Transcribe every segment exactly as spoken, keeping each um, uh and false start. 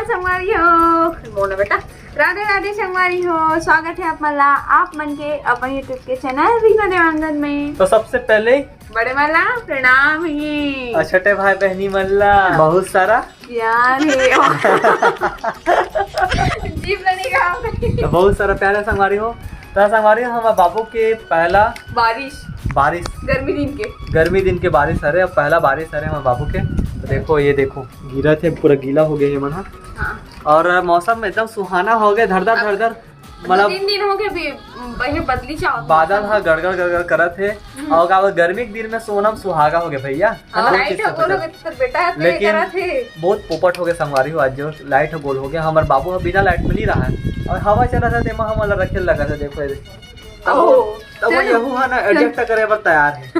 संगवारी हो, बोलो बेटा। राधे राधे संगवारी हो, स्वागत है आप मन ला, आप मन के अपन YouTube के चैनल रीमा देवांगन में। तो सबसे पहले बड़े मन ला प्रणाम हे। और छोटे भाई बहनी मन ला बहुत सारा प्यार हे। जीभ ला नहीं खाओ। तो बहुत सारा प्यार हे संगवारी हो। तो संगवारी हो, हमर बाबू के पहला बारिश। बारिश। गर्मी दिन के। गर्मी दिन के बारिश हरे, अब पहला बारिश हरे हमर बाबू के। तो देखो, ये देखो, गिरत हे, पूरा गीला हो गया ये मन ह। हाँ। और मौसम एकदम सुहाना हो गया, धरधर अब धरधर, दो मतलब तीन दिन हो गए अभी, ये बदली चावत बादल मौसम। हा गड़गड़ गड़गड़ करत हे। हम्म। और का बोल, गर्मी के दिन में सोनम सुहागा हो गया भैया, है ना? हाँ, लाइट हो गोल हो गया, तो बेटा है, तो ये लेकिन करत हे। बहुत पोपट हो गया संगवारी हो, आज जो लाइट हो गोल हो गया, हमारे बाबू ह बिना लाइट में नहीं रहा है, और हवा चला था, तेमा हमला रखे लगा था, देखो ये। तब ओहो, तब वो चलो। यहू है ना, चलो। एडजस्ट करे पर तैयार है।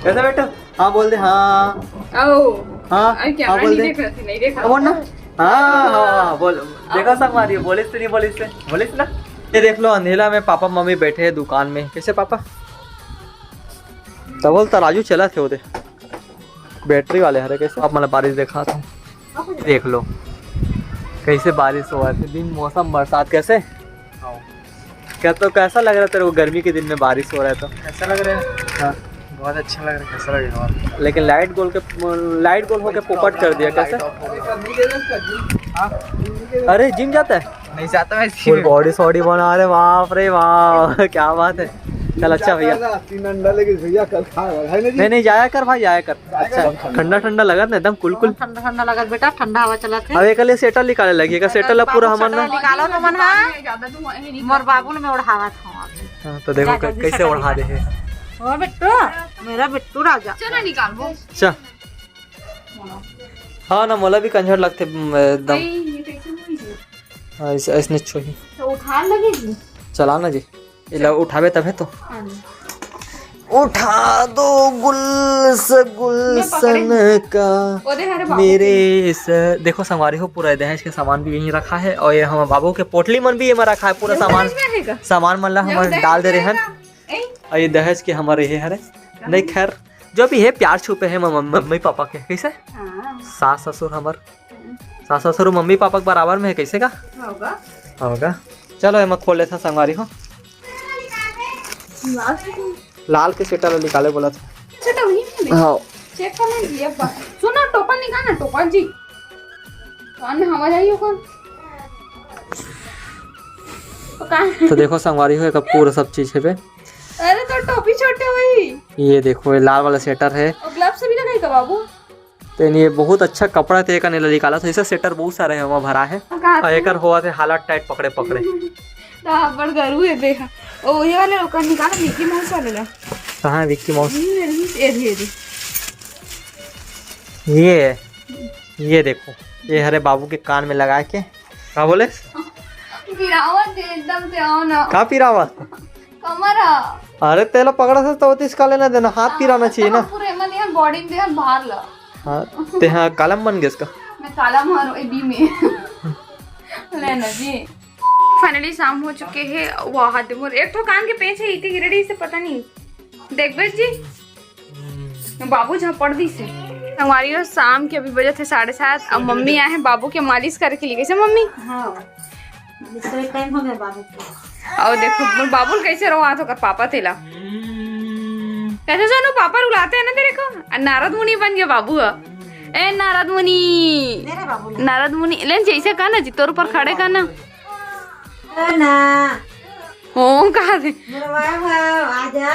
कैसा बेटा? हाँ बोल दे, हाँ। आओ। हाँ, अरे, क्या हाँ, बोल नहीं दे। देख रहा थी, नहीं देख रहा अब बोल ना। हाँ, हाँ, हाँ, बोल। देखो संगवारी, बोलिस तो नहीं बोलिस से, बोलिस ना। ये देख लो, अंधेला में पापा मम्मी बैठे हैं दुकान में। कैसे पापा? तो बोल, तराजू चला थे उधर, बैटरी वाले हरे। कैसे आप मतलब बारिश देखा था, देख लो कैसे बारिश हो रहा है, दिन मौसम बरसात। कैसे? क्या तो कैसा लग रहा है तेरे को, गर्मी के दिन में बारिश हो रहा है तो? कैसा लग रहा है? हाँ। बहुत अच्छा लग रहा है, कैसा लग रहा है? लेकिन लाइट गोल के, लाइट गोल होके पोपट कर दिया, कैसे? हाँ? अरे जिम जाता है? नहीं जाता मैं। फुल बॉडी सॉडी बना रहे, बाप रे बाप। क्या बात है। चल अच्छा भैया। तीन अंडा लेके भैया कल खा रहा है ना जी? नहीं, नहीं, जाया कर भाई, जाया कर। अच्छा, ठंडा ठंडा लगत ना, एकदम कुल कुल। ठंडा ठंडा लगत बेटा, ठंडा हवा चलत है। अब एक ले स्वेटर निकाले लगी, का स्वेटर ला पूरा हमन ना निकालो तो मन हा। मोर बाबू ने मैं ओढ़ावत हूँ। हाँ, तो देखो जा, जल्दी कैसे स्वेटर ओढ़ा दे है। ओ बिट्टू, मेरा बिट्टू राजा। चलो निकाल वो। अच्छा। हाँ ना, मोला भी कंझर लगते, म, एकदम। भाई, ये कैसे हुई जी? हाँ, ऐस-, ऐसने छुही। तो उठा लगे जी। चला ना जी। ये ला उठावे तबे तो। हाँ जी। उठा दो गुल्स, गुलशन का। वो दे हरे बाबू मेरे के। स-, देखो संगवारी हो, पूरा दहेज के सामान भी यहीं रखा है और ये हमारे बाबू के पोटली मन भी ये में रखा है, पूरा ये सामान, दहेज में है का? सामान मन ला ये हम दहेज डाल दे रहे में हैं। है का? ए? और ये दहेज के हमारे ये हरे। नहीं, खैर, जो भी है, प्यार छुपे है मम-, मम्मी पापा के। कैसे? हाँ। सास ससुर हमर, हम्म। सास ससुर मम्मी पापा के बराबर में है, कैसे का? होगा। होगा। चलो, एमा खोल लेथन संगवारी हो। लाल के स्वेटर ला निकाले बोला था। अच्छा, तो वही में हाँ। चेक कर लेंगे अब। सुनो, टोपा निकाल ना, टोपा जी। कान में हवा जाइए कौन? तो कहाँ? तो देखो संगवारी हो, एक पूरा सब चीज है बे। अरे, तो टोपी छोटे हुई। ये देखो, ये लाल वाला स्वेटर है। और ग्लव्स भी लगाई का बाबू? तेन ये बहुत अच्छा कपड़ा ते का नीला निकाला था, ऐसा स्वेटर बहुत सारे हैं, वहाँ भरा है। का और एकर होवत है हालत टाइट पकड़े पकड़े। तो आप बड़ गरू है बे। ओ, ये वाले ओकर निकालो, मिकी माउस वाले ला। कहाँ है विक्की माउस? ये, ये, ये, ये। ये है, ये देखो, ये हरे बाबू के कान में लगा के। का बोले? पिरावत है एकदम से, आओ ना। का पिरावत? कमर हा। अरे तेला पकड़ा से तो तीस का लेना देना, हाथ पिराना चाहिए ना। पूरे मन यहाँ बॉडी में देहन बाहर ला। हाँ, ते हाँ कालम बन गया इसका। मैं कालम हारो ए बी में। लेना जी। फाइनली शाम हो चुके है। वाह, हाथ दे मोर एक ठो कान के पेंच है, इतनी गिरड़ी से पता नहीं। देख बस जी। बाबू झापड़ दी से। हमारी और शाम के अभी बजे थे साढ़े सात। अब मम्मी आए हैं बाबू के मालिश करे के लिए। कैसे मम्मी? हाँ, दूसरे टाइम हो गया बाबू को। और देखो, मोर बाबू कैसे रोवात होकर पापा तेला। कैसे सोनू, पापा रुलाते हैं ना तेरे को। आ, नारद मुनि बन गया बाबू ह। ए नारद मुनि, मेरा बाबू ना। नारद मुनि, लेन जैसे कहा ना जी, तोर ऊपर खड़े कहा ना। ओ ना। हो, कहा दे। मेरा बाबू, आजा।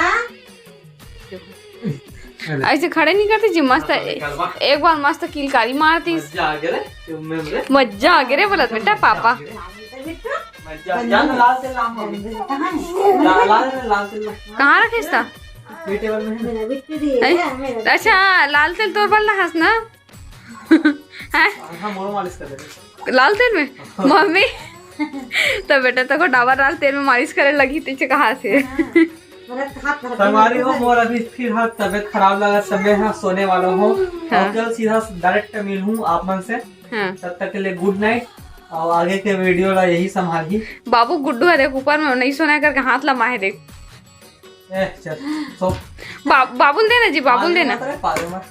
ऐसे खड़े नहीं करते जी, मस्त। एक बार मस्त किलकारी मारती। मजा आ गया रे, चुम्मे में रे। मजा आ गया रे, बोलत बेटा पापा। मजा आ गया। लाल तेल लाओ मम्मी। कहाँ है? ला-, लाल, लाल तेल ला। कहाँ रखे था? ये टेबल में है। मेरा बिट्टू दी है, हैं? मेरा बिट्टू। अच्छा, लाल तेल तोर बल हंस ना। हैं? हाँ, मोरो मालिश कर दे। लाल तेल में? मम्मी, तो बेटा, तो को डाबर लाल तेल में मालिश करे लगी, तुझे कहाँ से? हाँ, मेरा हाथ धर के संगवारी हो, मोर अभी फिर हाथ तबीयत खराब लगा, तब मैं हाँ सोने वाला हूँ। हाँ। और कल सीधा डायरेक्ट मिलूँ आप मन से। हाँ। तब तक के लिए गुड नाइट, और आगे के वीडियो ला यही संभाली। बाबू गुड्डू है, देख ऊपर में नहीं सोना करके हाथ लमाए देख। ए, चल, सो। बा-, बाबुल देना जी, बाबुल देना। मत रे, पाले मत।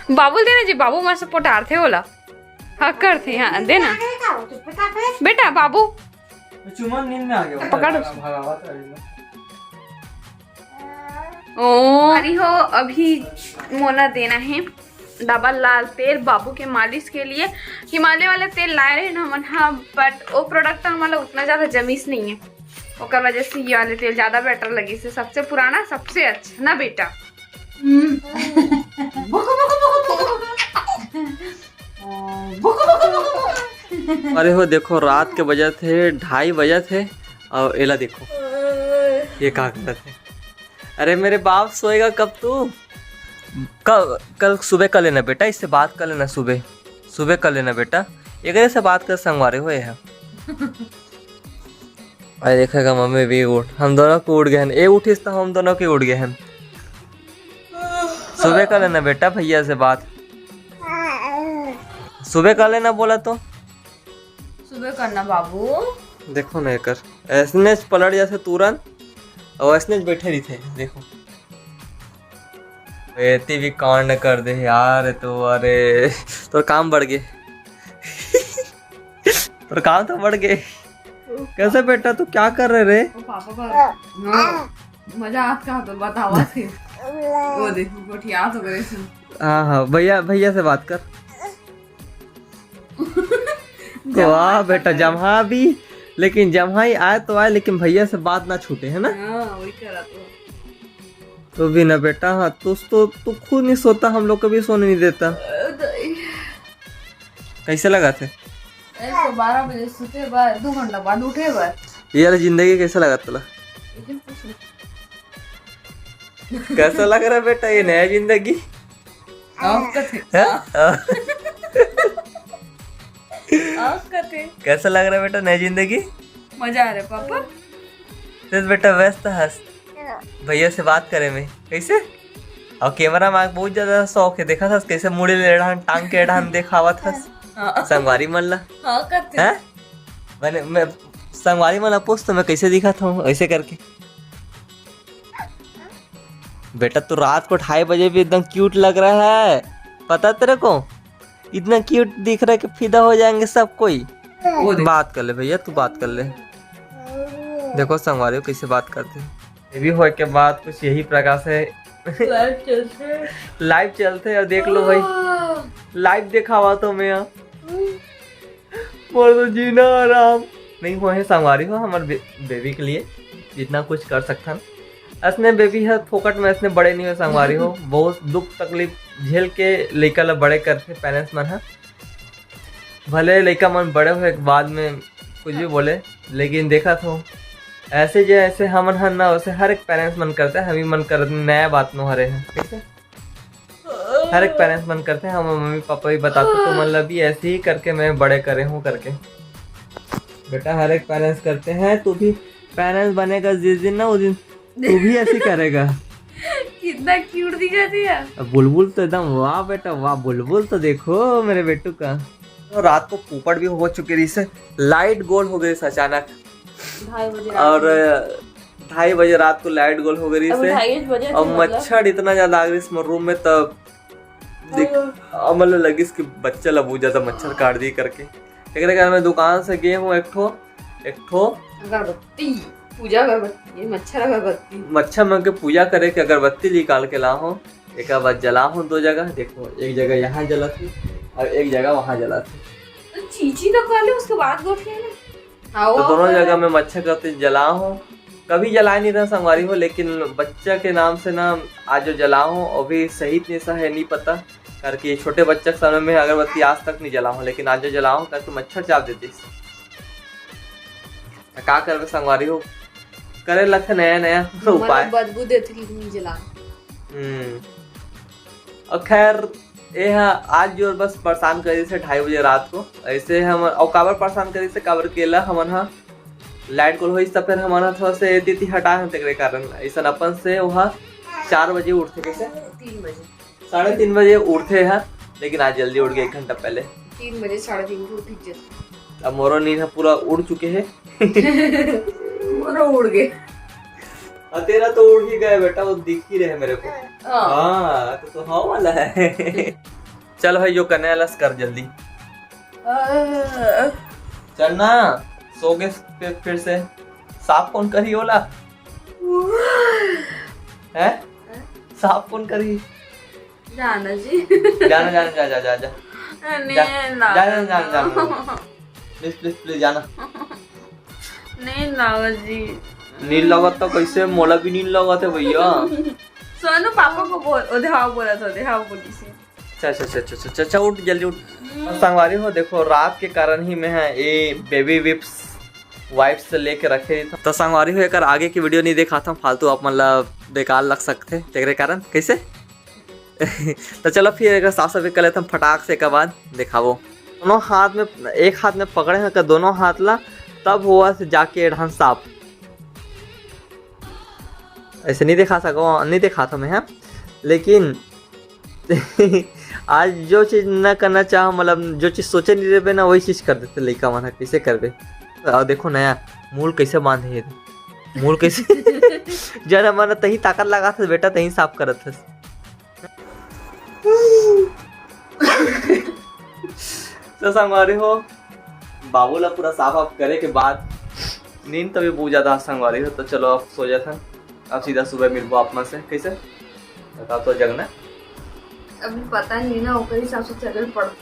बाबू ल देना जी, बाबू मस्त पोटारथे ओला। हाँ, करथे, हाँ, देना। बेटा, बाबू। चुमन नींद में आ गया। पकड़। ओ, अरे हो, अभी मोला देना है डबल लाल तेल बाबू के मालिश के लिए। हिमालय वाला तेल लाए रहे ना हमन, हाँ, but वो प्रोडक्ट तो हमला उतना ज्यादा जमीस नहीं है, ओकर वजह से ये वाले तेल ज्यादा बेटर लगिस हे। सबसे पुराना, सबसे अच्छा ना बेटा। अरे हो, देखो, रात के बजत हे ढाई बजत हे, अउ एला देखो, ये का करत हे। अरे मेरे बाप, सोएगा कब तू? कल, कल सुबह कर लेना बेटा, इससे बात कर लेना सुबह, सुबह कर लेना बेटा। एकरे से बात कर, संगवारी हो ये ह। अरे देखेगा मम्मी भी उठ, हम दोनों को उठ गए हैं, ये उठिस तो हम दोनों के उठ गए हैं। सुबह कर लेना बेटा भैया से बात, सुबह कर लेना बोला तो। सुबह करना बाबू। देखो ना एकर, ऐसने पलट जाथे तुरंत, अउ ऐसने बैठे रहिथे। देखो, एती भी कांड कर दे यार, तो अरे, तोर काम बढ़ गे। तोर काम तो बढ़ गे। कैसे बेटा, तू क्या कर रहे रे? ओ पापा का, हाँ, मजा आत का तो बतावा थे। वो देखो, गोठिया तो करे से। हाँ, हाँ, भैया, भैया से बात कर। वाह बेटा, जम्हा भी, लेकिन जम्हा ही आए तो आए, लेकिन भैया से बात ना छूटे, है ना? हाँ, वही करा तो। तो भी ना बेटा, हाँ, तू तो, तू खुद नहीं सोता, हम लोग को भी सोने नहीं देता। कैसे लगा थे? एक तो बारह बजे सुते बर, दो घंटा बाद उठे बर। ये वाला जिंदगी कैसा लगा तला? लेकिन कुछ नहीं। कैसा लग रहा है बेटा ये नया जिंदगी? आप कथे, हाँ? आप कथे। कैसा लग रहा है बेटा नया जिंदगी? मजा आ रहा है पापा। तेज बेटा व्यस्त हस, भैया से बात करे में कैसे? और कैमरा में बहुत ज्यादा शौक है, देखा था कैसे मुड़ी ले एढ़ान, टांग के एढ़ान देखावत हस हाँ, संगवारी मन ला। हाँ कथे। हैं? मैंने, मैं संगवारी मन ला पूछ तो मैं कैसे दिखा था ऐसे करके। बेटा तू रात को ढाई बजे भी एकदम क्यूट लग रहा है, पता तेरे को? इतना क्यूट दिख रहा है कि फिदा हो जाएंगे सब कोई। वो देख। बात कर ले भैया, तू बात कर ले। देखो संगवारी हो कैसे बात करते हैं। ये भी होए के बाद कुछ यही प्रकार से लाइव चलते। लाइव चलते हैं। और देख लो भाई, लाइव देखावा तो मैं यहाँ। मोर तो जीना आराम नहीं हुआ है संगवारी हो, हमारे बे-, बेबी के लिए जितना कुछ कर सकथन। असने बेबी है फोकट में, असने बड़े नहीं हुए संगवारी हो। बहुत दुख तकलीफ झेल के लइका ला बड़े करथे पेरेंट्स मन ह। भले लइका मन बड़े हुए के बाद में कुछ भी बोले, लेकिन देखा तो ऐसे जैसे हमन हन ना, वैसे हर एक पेरेंट्स मन करते हैं, हम ही मन कर नया बात नो हरे हैं, ठीक है? हर एक पेरेंट्स मन करते हैं, हम मम्मी पापा भी बताते तो मन ला भी ऐसे ही करके मैं बड़े करे हूँ करके। बेटा हर एक पेरेंट्स करते हैं, तू भी पेरेंट्स बनेगा जिस दिन ना, उस दिन तू भी ऐसे करेगा। कितना क्यूट दिखा दिया। अब बुलबुल तो एकदम वाह बेटा वाह, बुलबुल तो देखो मेरे बेटू का। तो रात को पोपट भी हो चुके रही से, लाइट गोल हो गई से अचानक। ढाई बजे और ढाई बजे रात को लाइट गोल हो गई रही अब से। ढाई बजे और थे, मतलब। मच्छर इतना ज्यादा आ गई इस रूम में, तब देख, अब मतलब लगिस कि बच्चा ला बहुत ज्यादा मच्छर काट दी करके। एकरे कारण मैं दुकान से गए हूँ एक ठो, एक ठो अगरबत्ती, पूजा अगरबत्ती, ये मच्छर अगरबत्ती। मच्छर मन के पूजा करे के अगरबत्ती निकाल के ला हूँ। एक बार जला हूँ दो जगह, देखो एक जगह यहाँ जला थी और एक जगह वहाँ जला थी। तो चीची तो कर ले, उसके बाद गोठिया ना। हाँ, तो वो दोनों कर जगह ले। मैं मच्छर करते जला हूँ। कभी जलाए नहीं रहा संगवारी हो, लेकिन बच्चा के नाम से ना आज जो जला हूँ, वो भी सही नहीं सा है, नहीं पता, करके छोटे बच्चा के समय में अगरबत्ती आज तक नहीं जला हूँ, लेकिन आज जो जला हूँ करके मच्छर चाप देते। तो का करबे संगवारी हो, करे लगथे नया नया हमारा उपाय। बदबू देते कि नहीं जला। हम्म। और खैर, ये हा आज जो बस परेशान करी से ढाई बजे रात को, ऐसे हम और काबर परेशान करी से, काबर केला हमन हा लाइट गोल होइस त फिर हमन हा थोड़ा से एती ती हटा हन, तेकरे कारण ऐसा अपन से वहा चार बजे उठते कैसे, तीन बजे, साढ़े तीन बजे उठते हा, लेकिन आज जल्दी उठ गए एक घंटा पहले। तीन बजे, साढ़े तीन को उठ जाते। अब मोरो नींद हा पूरा उड़ चुके है। मोरो उड़ गए। और तेरा तो उड़ ही गया बेटा, वो दिख ही रहे मेरे को। हाँ। हाँ, तो, तो हाँ वाला है। चल भाई, यो कने अलस कर जल्दी। चल ना, सो गे फिर, फिर से। साफ कौन करी ओला? हैं? साफ कौन करी? जाना जी। जाना, जाना, जा, जा, जा, जा। नहीं, जा, ना, जा, जा, ना। जा, जा, जा। Please, please, please, जाना। नहीं लावा जी। नींद लगत तो कैसे? मोला भी नींद लगत है भैया। सोनू पापा को बोल, ओ देहाव बोला था, देहाव बोली से। अच्छा, अच्छा, अच्छा, अच्छा, अच्छा, अच्छा, उठ, जल्दी उठ। हम्म। संगवारी हो, देखो, रात के कारण ही मैं है ये baby wipes, wipes से लेके रखे रही था। तो संगवारी हो, एकर आगे की video नहीं दिखाता हूँ, फालतू आप मन ला बेकार लग सकते, तेरे कारण। कैसे? तो चलो फिर एकर साफ सफाई कर लेते हैं फटाक से, एकर बाद दिखाबो। दोनों हाथ में, एक हाथ में पकड़े हैं दोनों हाथ ला, तब हुआ से जाके एढ़न साफ। ऐसे नहीं दिखा सको, नहीं दिखाता मैं, हाँ, लेकिन आज जो चीज न करना चाहो, मतलब जो चीज सोचे नहीं रहबे ना, वही चीज कर देते लइका मन ह। कैसे करबे? और देखो नया मूल कैसे बांधे हे, मूल कैसे जरा मन तही ताकत लगात हस बेटा, तही साफ करत हस। तो संगवारी हो, बाबू ला पूरा साफ वाफ करे के बाद नींद तो भी बहुत ज्यादा संगवारी हो, तो चलो अब सो जाथन। अब सीधा सुबह मिलबो आप मन से। कैसे? बताओ तो जगना। अभी पता नहीं ना, ओकर हिसाब से चले पड़त,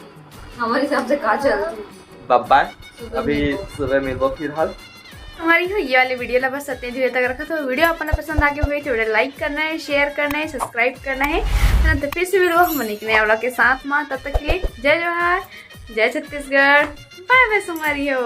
हमारे हिसाब से का चलती। Bye bye। सुबह अभी मिलबो। सुबह मिलबो फिलहाल। हमारी हो ये वाली video ला बस सत्य धीरे तक रखा। तो video अपन पसंद आगे हुए तो video like करना है, share करना है, subscribe करना है, है ना? तो फिर से मिलबो हम एक नया vlog के साथ में। तब तक के लिए जय जोहार, जय छत्तीसगढ़, bye bye संगवारी हो।